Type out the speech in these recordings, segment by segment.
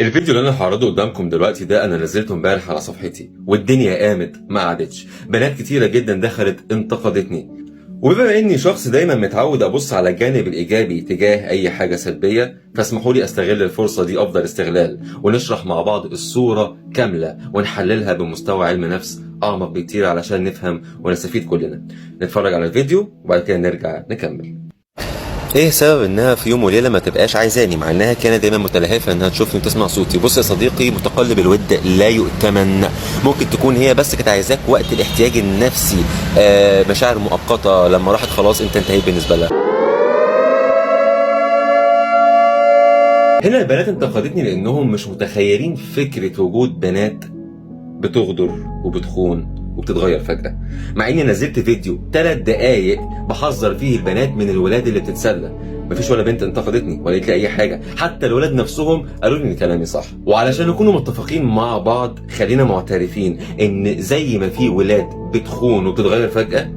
الفيديو اللي انا هعرضه قدامكم دلوقتي ده انا نزلته امبارح على صفحتي، والدنيا قامت ما قعدتش. بنات كتيرة جدا دخلت انتقدتني، وبما اني شخص دايما متعود ابص على الجانب الايجابي تجاه اي حاجة سلبية، فاسمحوا لي استغل الفرصة دي افضل استغلال ونشرح مع بعض الصورة كاملة ونحللها بمستوى علم نفس اعمق بكتير علشان نفهم ونستفيد كلنا. نتفرج على الفيديو وبعد كده نرجع نكمل. ايه سبب انها في يوم وليلة ما تبقاش عايزاني مع انها كانت دايما متلهفه انها تشوفني وتسمع صوتي؟ بص يا صديقي، متقلب الود لا يؤتمن. ممكن تكون هي بس كانت عايزاك وقت الاحتياج النفسي، مشاعر مؤقتة، لما راحت خلاص انت انتهيت بالنسبة لها. هنا البنات انتقدتني لانهم مش متخيلين فكرة وجود بنات بتغدر وبتخون وبتتغير فجأة، مع اني نزلت فيديو 3 دقايق بحذر فيه البنات من الولاد اللي بتتسلى. مفيش ولا بنت انتقدتني ولا قالت لي اي حاجة، حتى الولاد نفسهم قالوا لي ان كلامي صح. وعلشان نكونوا متفقين مع بعض، خلينا معترفين ان زي ما في ولاد بتخون وبتتغير فجأة،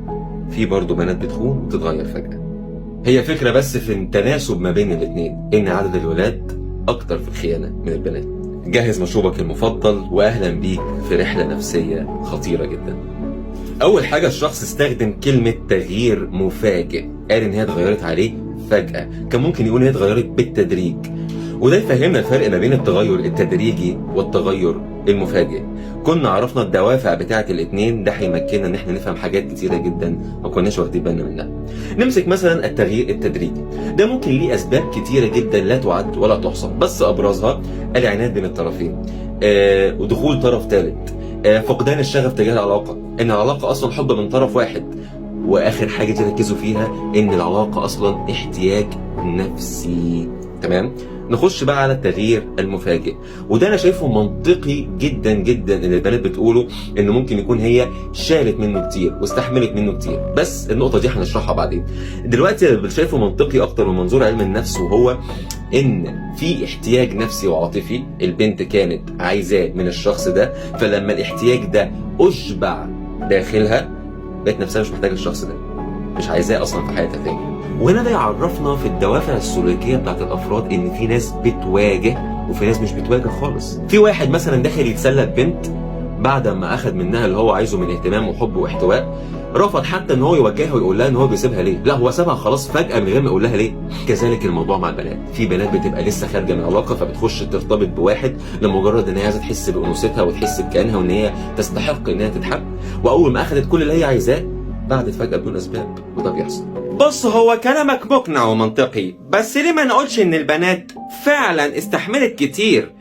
في برضه بنات بتخون وبتتغير فجأة. هي فكرة بس في التناسب ما بين الاتنين، ان عدد الولاد اكتر في الخيانة من البنات. جهز مشروبك المفضل واهلا بيك في رحلة نفسية خطيرة جدا. اول حاجة، الشخص استخدم كلمة تغيير مفاجئ، قال ان هي اتغيرت عليه فجأة، كان ممكن يقول ان هي اتغيرت بالتدريج. وده يفهمنا الفرق ما بين التغير التدريجي والتغير المفاجئ. كنا عرفنا الدوافع بتاعة الاتنين، ده هيمكننا ان احنا نفهم حاجات كتيرة جدا ما كناش واخدين بالنا منها. نمسك مثلا التغيير التدريجي، ده ممكن ليه اسباب كتيرة جدا لا تعد ولا تحصى، بس ابرزها العناد بين الطرفين، ودخول طرف ثالث، فقدان الشغف تجاه العلاقة، ان العلاقة اصلا حب من طرف واحد، واخر حاجة تركزوا فيها ان العلاقة اصلا احتياج نفسي. تمام، نخش بقى على التغيير المفاجئ، وده انا شايفه منطقي جدا جدا ان البنات بتقوله، ان ممكن يكون هي شالت منه كتير واستحملت منه كتير، بس النقطة دي هنشرحها بعدين. دلوقتي اللي شايفه منطقي اكتر من منظور علم النفس، وهو ان في احتياج نفسي وعاطفي البنت كانت عايزاه من الشخص ده، فلما الاحتياج ده اشبع داخلها بقت نفسها مش محتاجه الشخص ده، مش عايزاه اصلا في حياتها تاني. وهنا ده يعرفنا في الدوافع السلوكية بتاعت الافراد ان في ناس بتواجه وفي ناس مش بتواجه خالص. في واحد مثلا داخل يتسلى ببنت، بعد ما اخذ منها اللي هو عايزه من اهتمام وحب واحتواء، رفض حتى ان هو يواجهها ويقول لها ان هو بيسيبها ليه، لا هو سابها خلاص فجأة من غير ما يقول لها ليه. كذلك الموضوع مع البنات، في بنات بتبقى لسه خارجة من علاقة فبتخش ترتبط بواحد لمجرد ان هي عايزة تحس بأنوثتها وتحس بكيانها وان هي تستحق انها تتحب، واول ما اخذت كل اللي هي عايزاه بعدت فجأة بدون اسباب، وده بيحصل. بص، هو كلامك مقنع ومنطقي، بس ليه ما نقولش ان البنات فعلا استحملت كتير؟